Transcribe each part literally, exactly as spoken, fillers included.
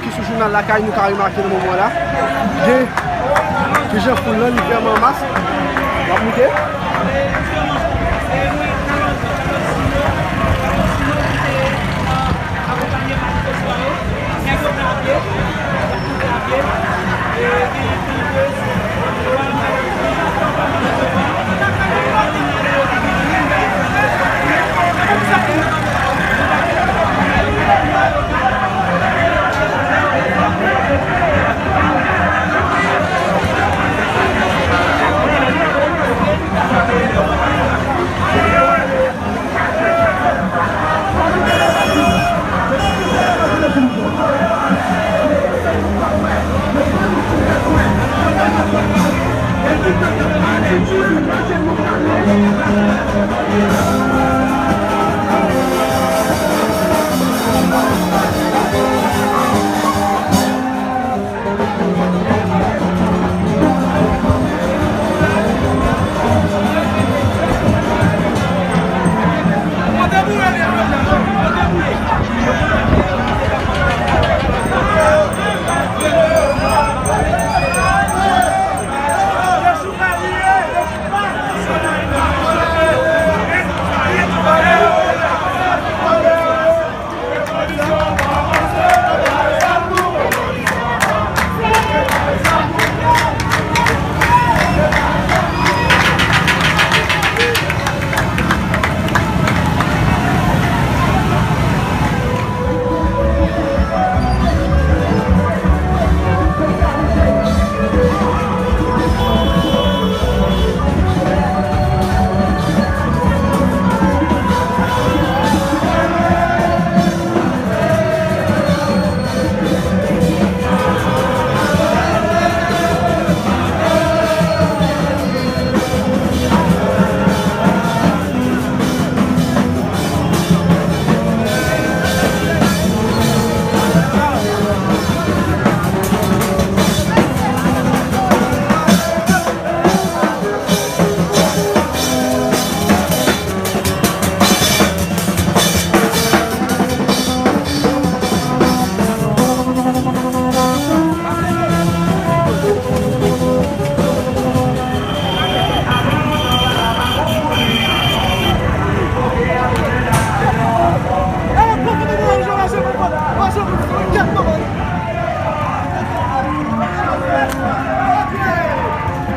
Ki sou jounal Lakay, nou ka remake nan moman la, gen kijan foul lan li vrèman mas. W ap moute.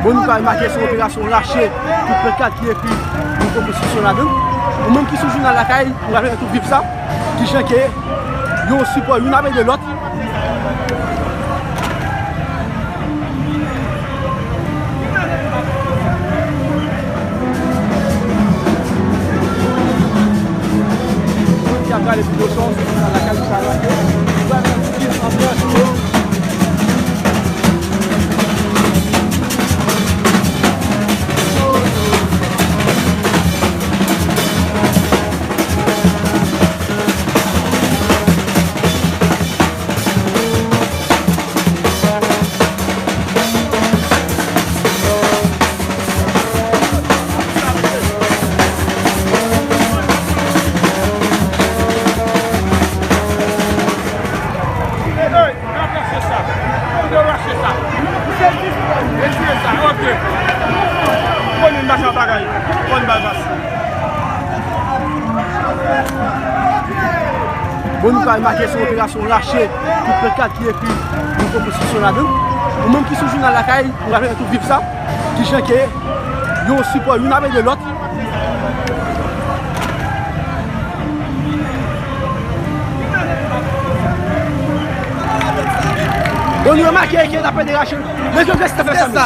Bon, nou pral make sou operasyon rache tout pankat ki ekri nouvo konstitisyon ladan l. Ou menm ki sou jounal Lakay, ou pral fè tout viv sa. Kijan ke yo sipò youn ap ede lòt. Ki ap gade videyo sa, se sa lakay sa la. Ou wè nan ti anbyans yo. Hey, n ap rache sa. Nou dwe rache sa. Retire sa, ok. Konn nou mache an bagay. Konn bay pase. Bon, nou pral make sou operasyon rache tout pankat ki ekri nouvo konstitisyon ladan l. Ou menm ki sou jounal Lakay, ou pral fè tout viv sa. Kijan ke yo sipò youn ap ede lòt. Bon, nou remake ke n ap ede rache. Men yo fè sa, fè sa.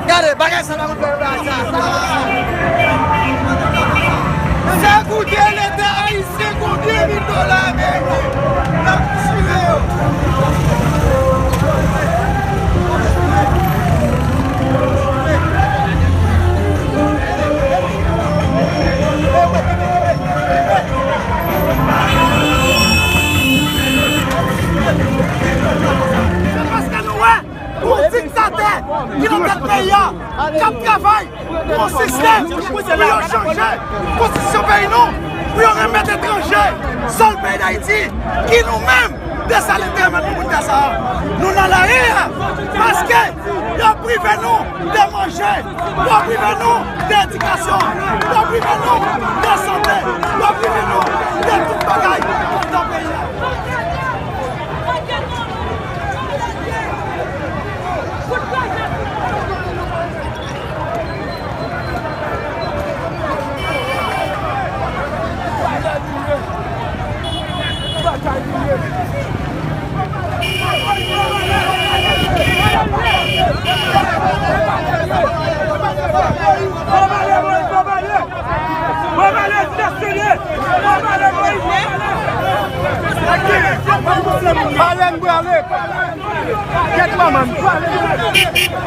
Gade, bagay sa la, mwen fè bagay sa. Sa koute Leta ayisyen konbyen mil dola ameriken? N ap tire yo. Se paske nou wè yon diktatè ki nan tèt peyi a, k ap travay pou yon sistèm pou yo chanje konstitisyon peyi nou, pou yo remèt etranje sòl peyi Dayiti, ki nou menm, Desalin te remèt nou pou tè sa a. Nou nan lari a, paske y ap prive nou de manje, y ap prive nou de edikasyon, y ap prive nou de sante, y ap prive nou de tout bagay nan peyi a. Pale, n prale. Kèt manman m.